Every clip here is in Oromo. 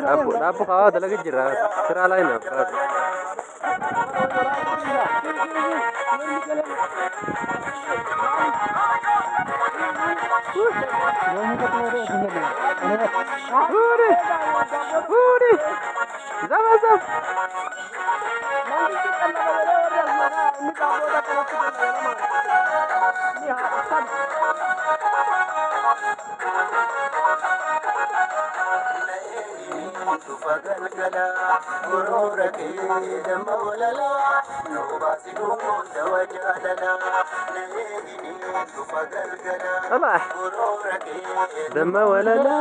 Dhaabbu dhaabbu haa dalaga jira. Siraa laayina. Fuudhi fuudhi zaba zab. طلع دم ولا لا.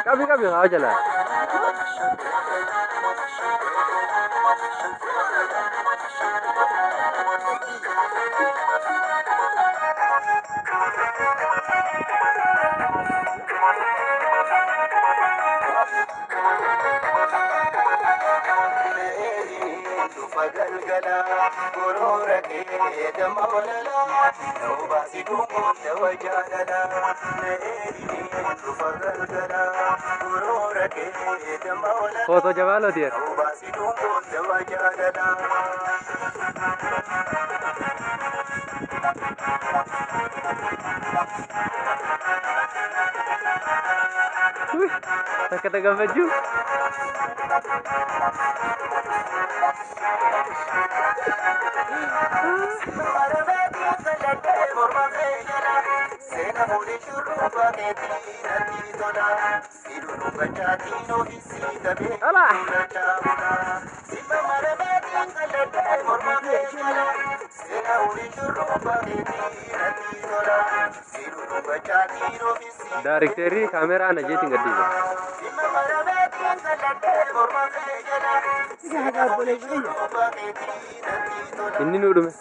Qabi qabi haa jala. Footoo jabaa looti. Takka ta gammachuu. Ala. Daarikteerri kaameraa na jeetiin gadhiise. Inni nuu dhume.